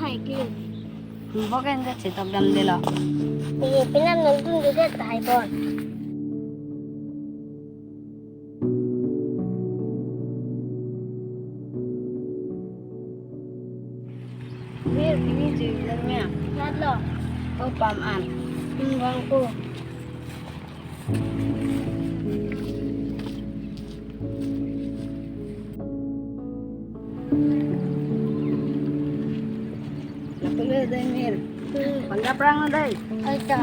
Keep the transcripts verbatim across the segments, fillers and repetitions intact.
Bok en ke chetok damdelo. Ye, penap nangdunde tahai bon. Mir, pini jui lang ya. Nat lo. Oh, pam an. Hmm, bang ko. Lapu le dei, Mir. Hmm. Pangga prang lo dei. Aita.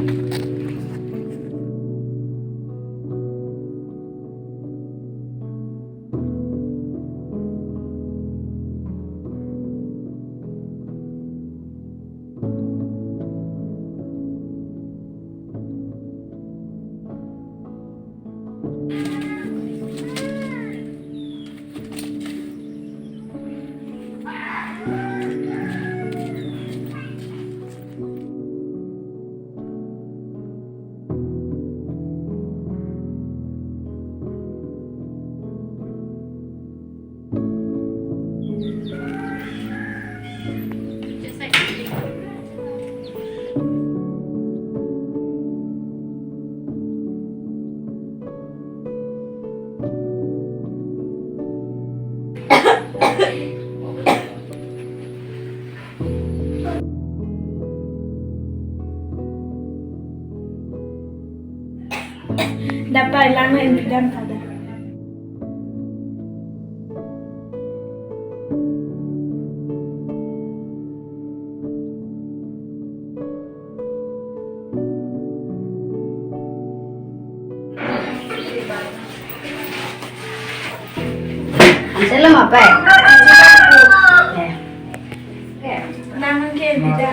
Dapat lang na inpidam pada. Ansello ma pe? Nang ke bida.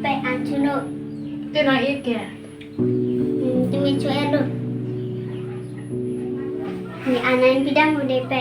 Pe anchuno. Te nang-ik ke? Hmm, tumi cho elo. Ne an nangpidam un-e pe.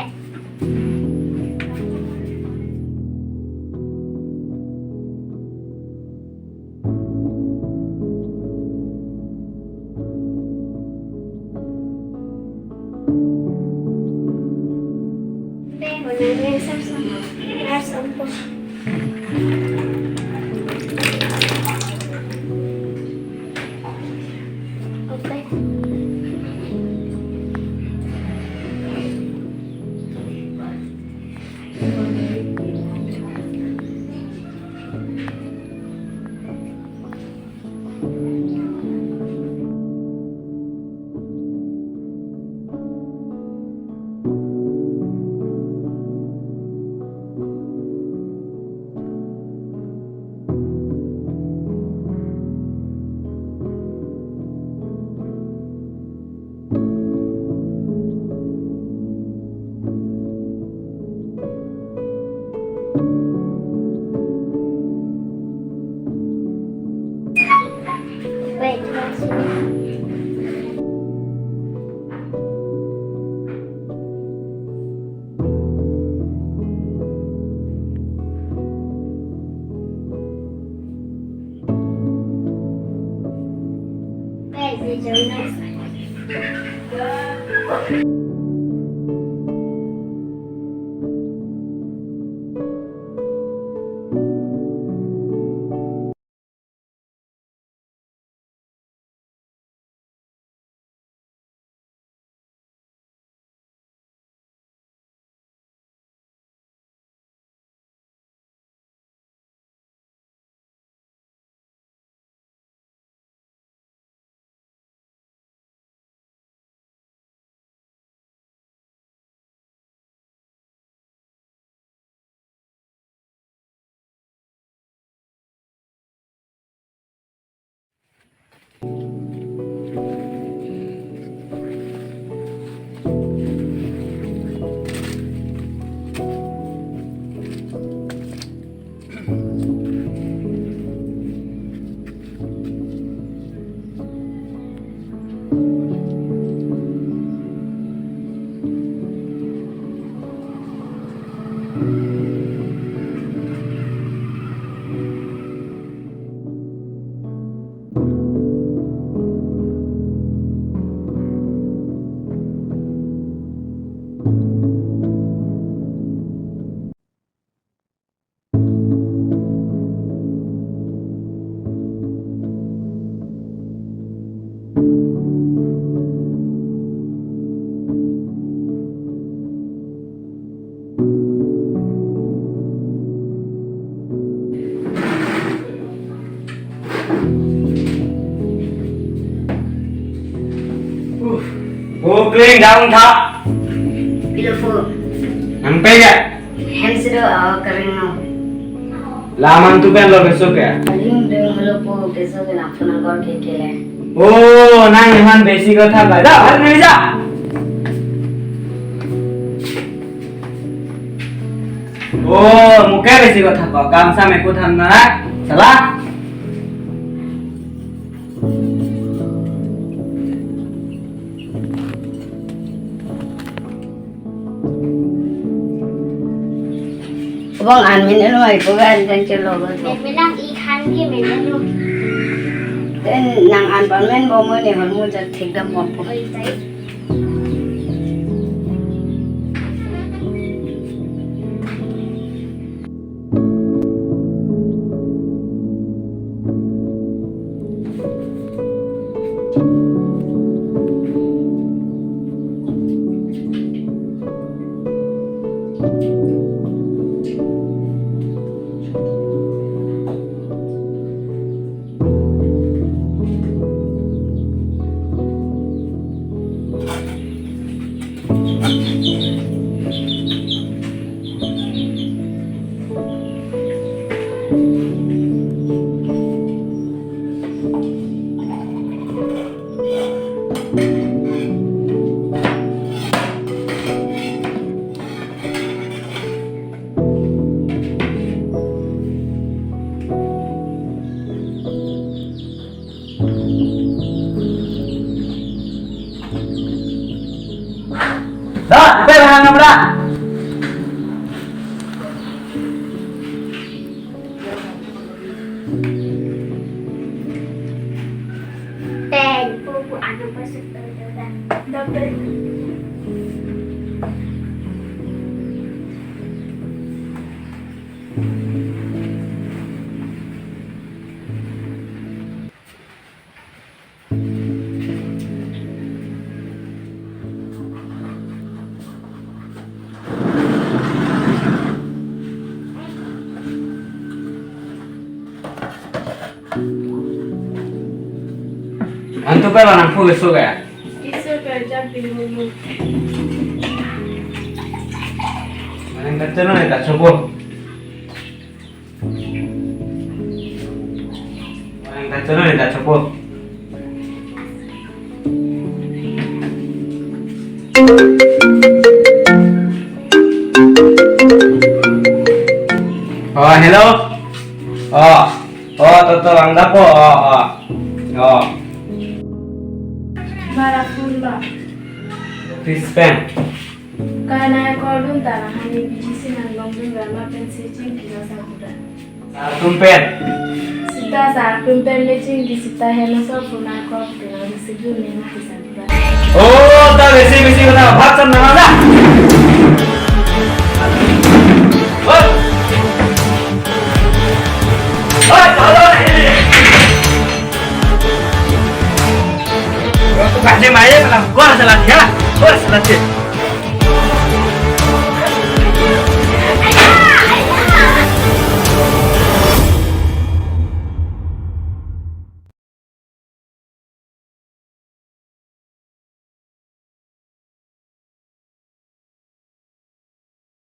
Pu Kling, dang tha. Pilo pu? Nang pe ya? Hem si do, oh, kering no. Laman tu pen lo keso ke? Kering ding holo pu, keso ke nang phone nang kor ke ke le. Oh, nang eman besi kotha pai. Da, bhat neli ja. Oh, muke besi kotha ko. Kam sam ekut than na. Salah. Abang an min elo ai ko gan kan chelo ko. Men menang i khan ke men elo. Den nang an pan men bo mo ne hon mo jat thik dam mo po. Oi, tai. Da, apa yang nang namra? Pen, pu, pu, ano pa sa, da, da, da. Doctor. Antu pa nang phu keso ke? Keso ke jam pin mo mo. Nang kacano ne kachopo. Nang kacano ne kachopo. Oh, hello. Oh, oh, toto, ang dapo. Oh, oh. Oh. Bara phone ba. Fish pen. Kanai call dun ta nang hani B G C nang long dun ba ma pen si chingki lo sa kuda. Sartum pen. Sita sartum pen le chingki sita heno so phone nang call ke nang receive dun ne nang sa kuda. Oh, ta besi besi kotha bhat sam nang na. Hoi. Hoi, halo ni. Kau tu kasih main lah. Gua salah dia. Gua salah dia.